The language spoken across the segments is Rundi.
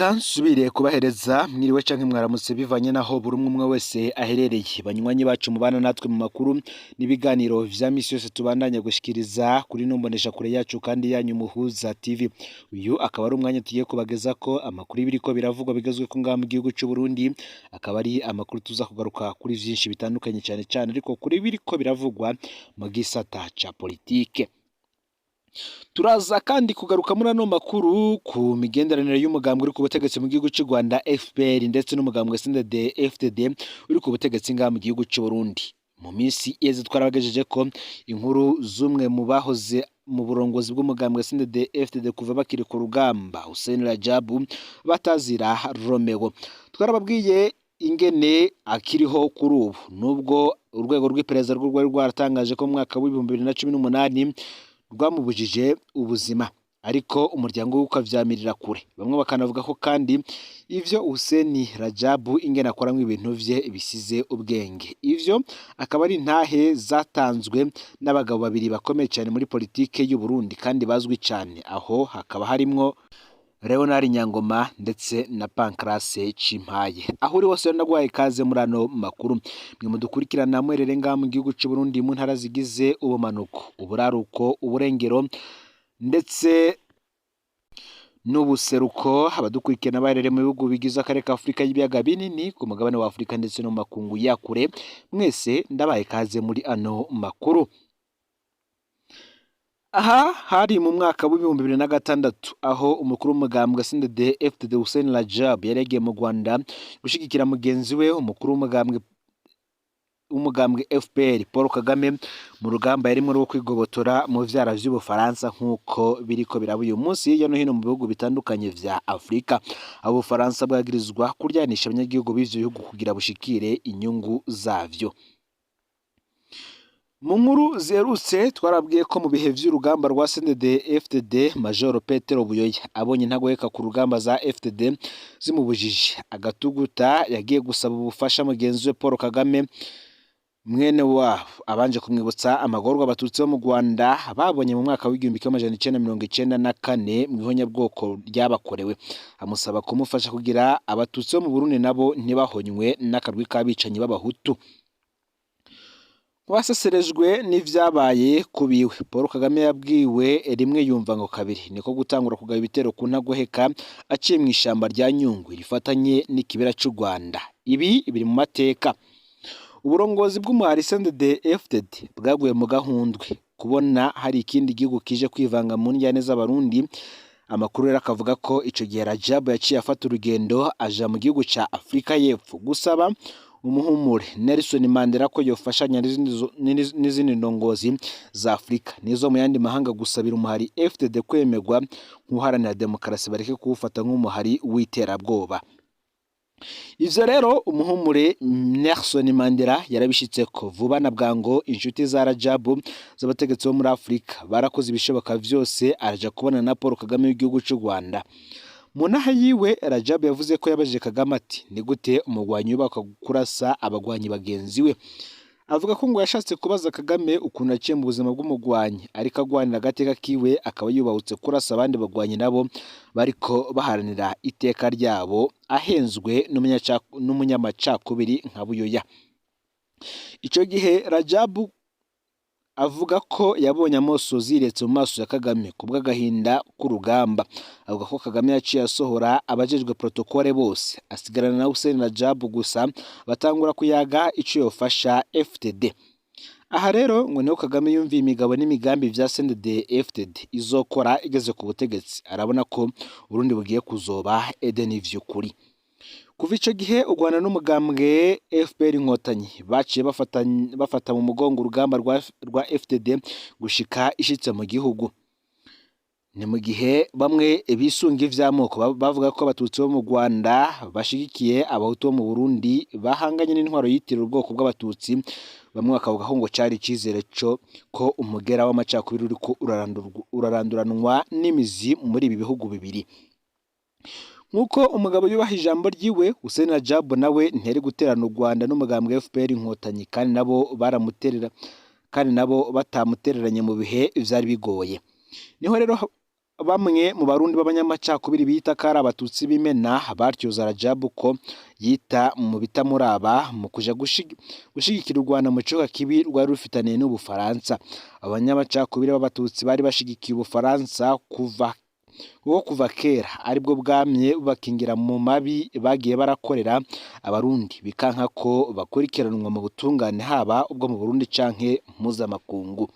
Reka nsubire kubahereza mwiriwe canke mwaramutse, bivanye naho buri umwe umwe wese aherereye. Banywanyi bacu mubana natwe mu makuru n'ibiganiro vya misi yose tubandanya gushikiriza kuri numbonesha kure yacu kandi yanyu Muhuza TV, uyu akaba ari umwanya tugiye kubageza ko amakuru y'ibiriko biravugwa bigezwe ko ngaha mu gihugu c'u Burundi. Akaba ari amakuru tuza kugaruka kuri vyinshi bitandukanye, cane cane ariko kuri biriko biravugwa mu gisata ca politike. Turaza kandi kugaruka muri ano makuru ku migenderanire y'umugambwe uri ku butegetsi mu gihugu cy'u Rwanda FPR ndetse n'umugambwe CNDD FDD uri ku butegetsi ngaha mu gihugu cy'u Burundi. Mu minsi iheze twarabagejeje ko inkuru z'umwe mu bahoze mu burongozi bw'umugambwe CNDD FDD kuva bakiri ku rugamba, Hussein Rajabu batazira Romeo. Twarababwiye ingene akiriho kuri ubu, nubwo urwego rw'iperereza rwo rwari rwaratangaje ko mu mwaka w'2018 rwamubujije ubuzima, ariko umuryango we ukavyamirira kure. Bamwe bakanavuga ko kandi ivyo Hussein Rajabu ingene akoramwo ibintu vye bisize ubwenge. Ivyo akaba ari intahe zatanzwe n'abagabo babiri bakomeye cyane muri politike y'u Burundi kandi bazwi cyane, aho hakaba harimwo Leonard Nyangoma ndetse na Pancrase Cimpaye. Aho uri hose ndaguhaye ikaze muri ano makuru. Mwe mudukurikirana mwerere ngaha mu gihugu c'u Burundi, mu ntara zigize ubumanuko, uburaruko, uburengero ndetse n'ubuseruko, abadukurikirana baherereye mu bihugu bigize akarere ka Afurika y'ibiyaga binini, ku mugabane wa Afurika ndetse no mu makungu ya kure, mwese ndabaye ikaze muri ano makuru. Aha hari mu mwaka w'2006, aho umukuru w'umugambwe CNDD FDD Hussein Rajab yari yagiye mu Rwanda gushigikira mugenzi we, umukuru w'umugambwe FPR Paul Kagame, mu rugamba yarimwo rwo kwigobotora mu vyara vy'Ubufaransa, nk'uko biriko biraba uyu munsi hirya no hino mu bihugu bitandukanye vya Afurika, aho Ubufaransa bwagirizwa kuryanisha abanyagihugu b'ivyo bihugu kugira bushikire inyungu zavyo. Mu nkuru ziherutse twarabwiye ko mu bihe vy'urugamba rwa CNDD FDD, Major Petero Buyoya abonye intagoheka ku rugamba za FDD zimubujije agatuguta, yagiye gusaba ubufasha mugenzi we Paul Kagame mwene wabo, abanje kumwibutsa amagorwa Abatutsi bo mu Rwanda babonye mu mwaka w'1994 mu ihonyabwoko ryabakorewe, amusaba kumufasha kugira Abatutsi bo mu Burundi nabo ntibahonywe n'akarwi k'abicanyi b'Abahutu. Waseserejwe n'ivyabaye kubiwe, Paul Kagame yabwiwe rimwe yumva ngo kabiri, niko gutangura kugaba ibitero ku ntagoheka aciye mu ishamba rya Nyungwe rifatanye n'ikibera c'u Rwanda. Ibi biri mu mateka. Uburongozi bw'umuhari CNDD FDD bwaguye mu gahundwe kubona hari ikindi gihugu kije kwivanga mu njyane z'Abarundi. Amakuru rero akavuga ko ico gihe Rajab yaciye afata urugendo aja mu gihugu ca Afurika y'Epfo gusaba umuhumure Nelson Mandela ko yofashanya n'izindi ndongozi za Afurika n'izo mu yandi mahanga gusabira umuhari FDD kwemerwa nk'uharanira demokarasi, bareke kuwufata nk'umuhari w'iterabwoba. Ivyo rero umuhumure Nelson Mandela yarabishitseko vuba na bwango. Inshuti za Rajabu z'abategetsi bo muri Afurika barakoze ibishoboka vyose araja kubona na Paul Kagame w'igihugu c'u Rwanda. Mu ntaha yiwe, Rajabu yavuze ko yabajije Kagame ati: "Ni gute umugwanyi yubakwa kurasa abagwanyi bagenzi we?" Avuga ko ngo yashatse kubaza Kagame ukuntu aciye mu buzima bw'umugwanyi ariko agwanira agateka kiwe, akaba yubahutse kurasa abandi bagwanyi nabo bariko baharanira iteka ryabo, ahenzwe n'umunyamacakubiri nka Buyoya. Ico gihe Rajabu avuga ko yabonye amosozi yiretse mu maso ya Kagame kubw'agahinda k'urugamba. Avuga ko Kagame yaciye asohora abajejwe protokole bose, asigarana na Hussein Rajabu gusa, batangura kuyaga ico yofasha FDD. Aha rero ngo niho Kagame yumviye imigabo n'imigambi vya CNDD FDD izokora igeze ku butegetsi, arabona ko Uburundi bugiye kuzoba Edeni vy'ukuri. Kuva ico gihe u Rwanda n'umugambwe FPR Inkotanyi baciye bafata mu mugongo urugamba rwa FDD gushika ishitse mu gihugu. Ni mu gihe bamwe bisunga ivy'amoko bavuga ko Abatutsi bo mu Rwanda bashigikiye Abahutu bo mu Burundi bahanganye n'intwaro yitirira ubwoko bw'Abatutsi, bamwe bakavuga ko ngo cari icizere co ko umugera w'amacakubiri uriko uraranduranwa n'imizi muri ibi bihugu bibiri. Nk'uko umugabo yubaha ijambo ryiwe, Hussein Rajabu nawe ntiyari guterana u Rwanda n'umugambwe FPR Inkotanyi kandi nabo baramuterera, kandi nabo batamutereranye mu bihe vyari bigoye. Niho rero bamwe mu Barundi b'abanyamacakubiri bita ko ari abatutsi b'imena batyoza Rajabu ko yita mu bitamuraba mu kuja gushigikira u Rwanda mu coka kibi rwari rufitaniye n'Ubufaransa. Abanyamacakubiri b'abatutsi bari bashigikiye Ubufaransa kuva kuko kuva kera aribwo bwamye bubakingira mu mabi bagiye barakorera Abarundi, bikanka ko bakurikiranwa mu butungane haba ubwo mu Burundi canke mpuzamakungu.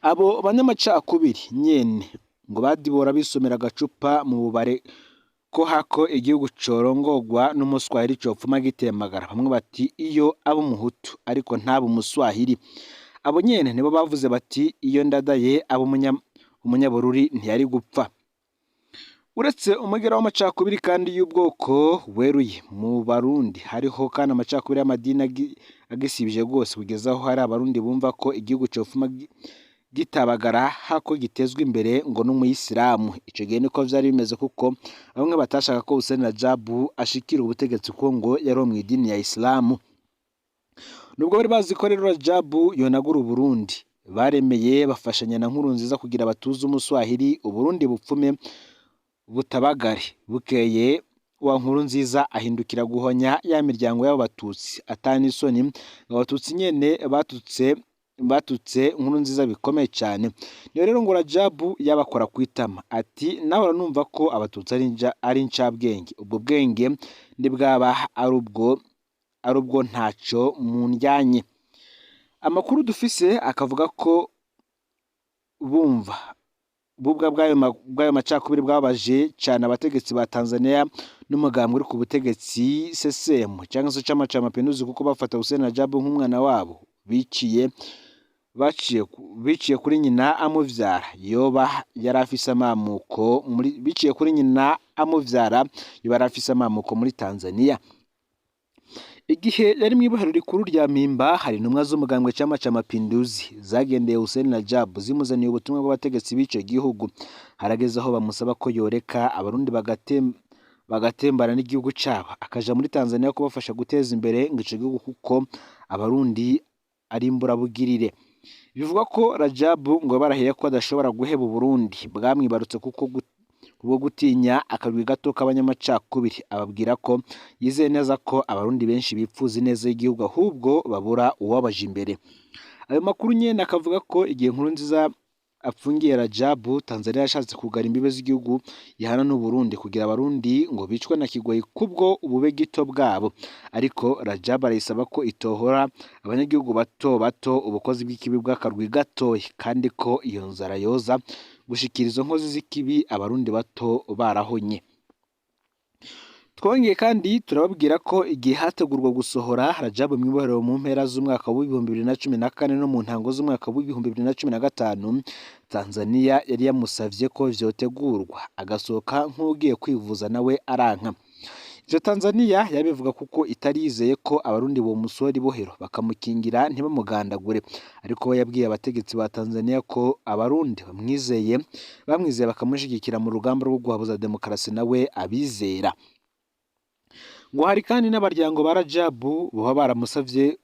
Abo banyamacakubiri nyene ngo badibora bisomera agacupa mu bubare ko hako igihugu corongorwa n'umuswahili copfuma gitemagara. Bamwe bati iyo aba umuhutu ariko ntabe umuswahili. Abo nyene nibo bavuze bati iyo Ndadaye aba umunyabururi ntiyari gupfa. Uretse umugera w'amacakubiri kandi y'ubwoko weruye mu Barundi, hariho kandi amacakubiri y'amadini agisibije rwose, kugeza aho hari Abarundi bumva ko igihugu copfuma gitabagara hako gitezwa imbere ngo n'umuyisilamu. Ico gihe niko vyari bimeze, kuko bamwe batashaka ko Hussein Rajabu ashikira ubutegetsi kuko ngo yari uwo mw'idini ya Isilamu. Nubwo bari bazi ko rero Rajabu yonagura Uburundi, baremeye bafashanya na Nkurunziza kugira batuze umuswahili, Uburundi bupfume butabagare. Bukeye wa Nkurunziza ahindukira guhonya ya miryango y'abo batutsi atani isoni, abatutsi nyene batutse Nkurunziza bikomeye cyane. Niyo rero ngo Rajabu yabakora kwitama ati nawe uranumva ko abatutsi ari incabwenge, ubwo bwenge ntibwaba ari ubwo ntaco mundyanye. Amakuru dufise akavuga ko bumva bubwa bw'ayo macakubiri bwababaje cyane abategetsi ba Tanzania n'umugambwe uri ku butegetsi CCM cyangwa se Chama cha Mapinduzi, kuko bafata Hussein Rajabu nk'umwana wabo biciye kuri nyina amuvyara, yoba yari afise amamuko muri biciye kuri nyina amuvyara yoba yari afise amamuko muri Tanzania. Igihe yari mw'ibohero rikuru rya Mpimba, hari intumwa z'umugambwe Chama cha Mapinduzi zagendeye Hussein Rajabu zimuzaniye ubutumwa bw'abategetsi b'ico gihugu. Harageze aho bamusaba ko yoreka Abarundi bagatembana n'igihugu cabo, akaja muri Tanzania kubafasha guteza imbere ngo ico gihugu, kuko Abarundi ari imburabugirire. Bivugwa ko Rajabu ngo barahiye ko adashobora guheba Uburundi bwamwibarutse kuko kubwo gutinya akarwi gato k'abanyamacakubiri. Ababwira ko yizeye neza ko Abarundi benshi bipfuza ineza y'igihugu, ahubwo babura uwabaje imbere. Ayo makuru nyene akavuga ko igihe Nkurunziza apfungiye Rajabu, Tanzania yashatse kugara imbibe z'igihugu ihana n'Uburundi kugira Abarundi ngo bicwe na kigoyi kubwo ubube gito bwabo, ariko Rajabu arayisaba ko itohora abanyagihugu bato bato ubukozi bw'ikibi bw'akarwi gatoyi, kandi ko iyo nzara yoza gushikira izo nkozi z'ikibi Abarundi bato barahonye. Twongeye kandi turababwira ko igihe hategurwa gusohora Rajabu mw'ibohero mu mpera z'umwaka w'2014 no mu ntango z'umwaka w'2015, Tanzania yari yamusavye ko vyotegurwa agasohoka nk'ugiye kwivuza, nawe aranka. Ivyo Tanzania yabivuga kuko itari yizeye ko Abarundi bomusohora ibohero bakamukingira ntibamugandagure, ariko we yabwiye abategetsi ba Tanzania ko Abarundi bamwizeye bakamushigikira mu rugamba rwo guhabuza demokarasi, nawe abizera. Ngo hari kandi n'abaryango ba Rajabu boba baramusavye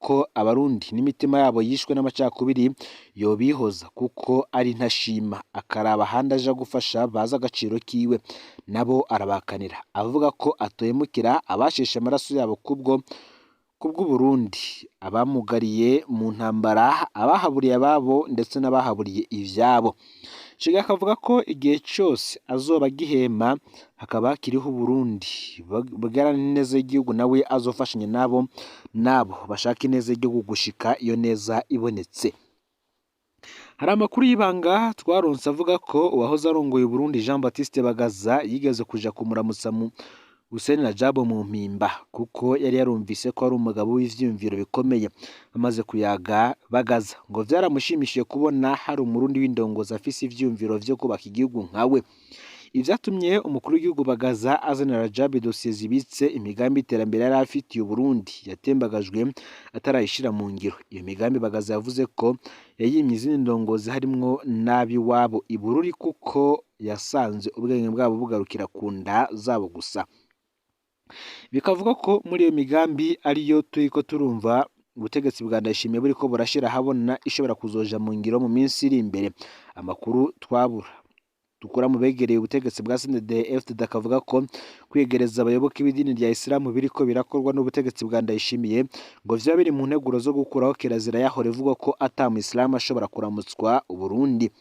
ko Abarundi n'imitima yabo yishwe n'amacakubiri yobihoza kuko ari ntashima, akaraba ahandi aja gufasha bazi agaciro kiwe, nabo arabakanira avuga ko atohemukira abasheshe amaraso yabo kubw'Uburundi, abamugariye mu ntambara, abahaburiye ababo ndetse n'abahaburiye ivyabo. Nshinga akavuga ko igihe cose azoba agihema hakaba hakiriho Uburundi bwaharanira ineza y'igihugu, nawe azofashanya nabo bashaka ineza y'igihugu gushika iyo neza ibonetse. Hari amakuru y'ibanga twaronse avuga ko uwahoze arongoye Uburundi Jean Baptiste Bagaza yigeze kuja kumuramutsa mu Hussein Rajabu mu Mpimba, kuko yari yarumvise ko ari umugabo w'ivyiyumviro bikomeye. Bamaze kuyaga Bagaza ngo vyaramushimishije kubona hari umurundi w'indongozi afise ivyiyumviro vyo kubaka igihugu nkawe. Ivyatumye umukuru w'igihugu Bagaza azanira Rajabu dosiye zibitse imigambi y'iterambere yari afitiye Uburundi yatembagajwe atarayishira mu ngiro. Iyo migambi Bagaza yavuze ko yayimye izindi ndongozi harimwo n'ab'iwabo i Bururi, kuko yasanze ubwenge bwabo bugarukira ku nda zabo gusa. Bikavuga ko muri iyo migambi ariyo turiko turumva ubutegetsi bwa Ndayishimiye buriko burashira ahabona ishobora kuzoja mu ngiro mu minsi iri imbere. Amakuru twabura dukura mu begereye ubutegetsi bwa CNDD-FDD akavuga ko kwiyegereza abayoboke b'idini rya Isilamu biriko birakorwa n'ubutegetsi bwa Ndayishimiye ngo vyoba biri mu nteguro zo gukuraho kirazira yahora ivugwa ko ata muyisilamu ashobora kuramutswa Uburundi.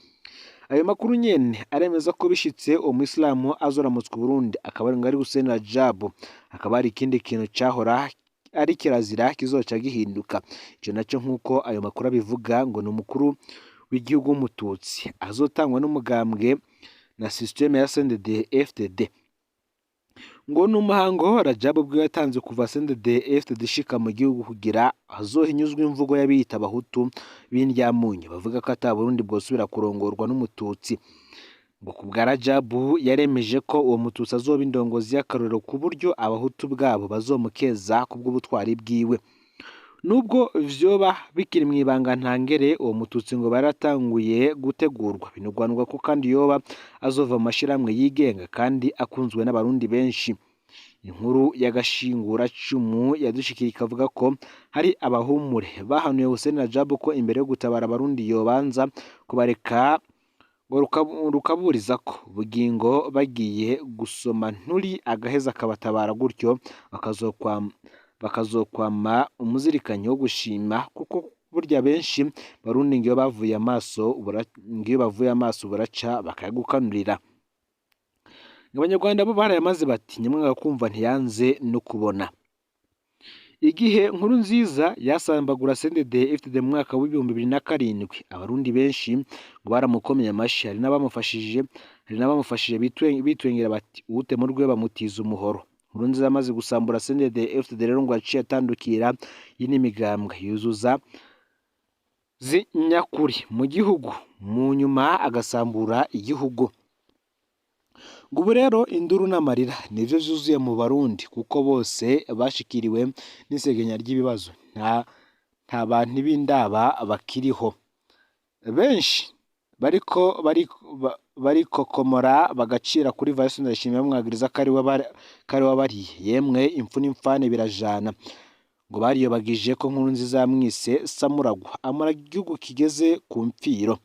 Ayo makuru nyene aremeza ko bishitse uwo muyisilamu azoramutswa Uburundi akaba ari Hussein Rajab, hakaba hari ikindi kintu cahora ari kirazira kizoca gihinduka. Ico naco nk'uko ayo makuru abivuga ngo ni umukuru w'igihugu w'umututsi azotangwa n'umugambwe na systeme ya CNDD-FDD. Ngo ni umuhango Rajab ubwiwe yatanze kuva CNDD-FDD ishika mu gihugu kugira hazohinyuzwe imvugo y'abiyita abahutu b'indyamunyu bavuga ko ata Burundi bwosubira kurongorwa n'umututsi. Ngo ku bwa Rajab yaremeje ko uwo mututsi azoba indongozi y'akarorero ku buryo abahutu bwabo bazomukeza kubw'ubutwari bwiwe. Nubwo vyoba bikiri mw'ibanga ntangere, uwo mututsi ngo baratanguye gutegurwa, binugwanugwa ko kandi yoba azova mu mashirahamwe yigenga kandi akunzwe n'abarundi benshi. Inkuru y'agashinguracumu yadushikiye ikavuga ko hari abahumure bahanuye Hussein Rajab ko imbere yo gutabara abarundi yobanza kubareka ngo rukaburiza ko bugingo bagiye gusoma nturi agaheza akabatabara gutyo bakazokwama umuzirikanyi wo gushima, kuko burya benshi barundi ngiyo bavuye amaso ngiyo bavuye amaso buraca bakayagukanurira. Abanyarwanda bo barayamaze bati nyamwanga kumva ntiyanze no kubona. Igihe nkuru nziza yasambagura CNDD-FDD mu mwaka w'2007, abarundi benshi ngo baramukomeye amashi, hari n'abamufashije bitwengera bati uwutema urwe bamutiza umuhoro. Nkurunziza amaze gusambura CNDD-FDD rero ngo yaciye atandukira yini migambwe yuzuza zinyakuri mu gihugu, mu nyuma agasambura igihugu. Ngo ubu rero induru n'amarira nivyo vyuzuye mu Barundi kuko bose bashikiriwe n'isegenya ry'ibibazo, nta bantu b'indaba bakiriho. Benshi bariko barikokomora bagacira kuri Evariste Ndayishimiye bamwagiriza ko ari we wabariye. Yemwe impfu n'imfane birajana. Ngo bariyobagije ko Nkurunziza yamwise Samuragwa amuraga igihugu kigeze ku mpfiro.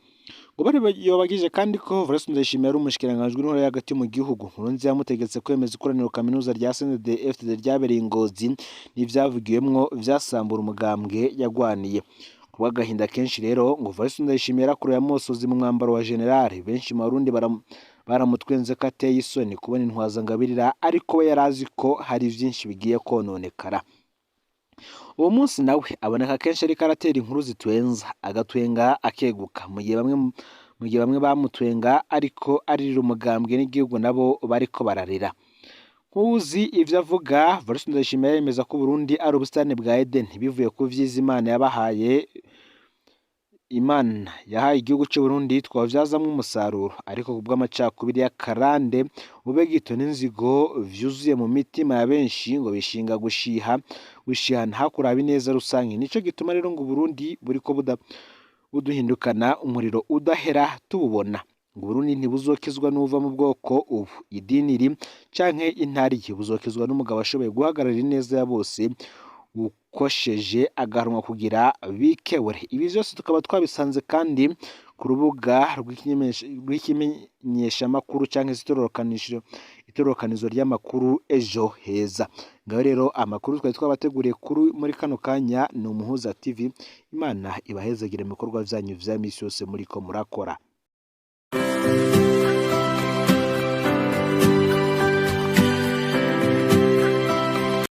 Ngo bariyobagije kandi ko Evariste Ndayishimiye yari umushikiranganji w'intore hagati mu gihugu. Nkurunziza yamutegetse kwemeza ikoraniro kaminuza rya CNDD-FDD ryabereye i Ngozi n'ivyavugiwemwo vyasambura umugambwe yagwaniye. Kubw'agahinda kenshi rero ngo Evariste Ndayishimiye yarakuruye amosozi mu mwambaro wa general. Benshi mu Barundi baramutwenze ko ateye isoni kubona intwazangabirira, ariko we yarazi ko hari vyinshi bigiye kononekara. Uwo munsi nawe aboneka kenshi ariko aratera inkuru zitwenza, agatwenga akeguka, mu gihe bamwe bamutwenga ariko aririra umugambwe n'igihugu nabo bariko bararira. Nk'uwuzi ivyo avuga, Evariste Ndayishimiye yemeza ko Burundi ari ubusitani bwa Edeni bivuye ku vyiza Imana yabahaye. Imana yahaye igihugu c'u Burundi twavyazamwo umusaruro, ariko kubw'amacakubiri y'akarande, ubegito n'inzigo vyuzuye mu mitima ya benshi ngo bishinga gushihana hakuraba ineza rusange. Nico gituma rero ngo Burundi buriko buduhindukana umuriro udahera tububona. Ngo Burundi ntibuzokizwa n'uva mu bwoko ubu, idini iri canke intara iyi, buzokizwa n'umugabo ashoboye guhagararira ineza ya bose, ukosheje agahanwa kugira bikebure. Ibi vyose tukaba twabisanze kandi ku rubuga rw'ikimenyeshamakuru canke itororokanizo ry'amakuru Ejo Heza. Ngaho rero amakuru twari twabateguriye kuri muri kano kanya ni Umuhuza TV. Imana ibahezagire mu bikorwa vyanyu vya misi yose muriko murakora.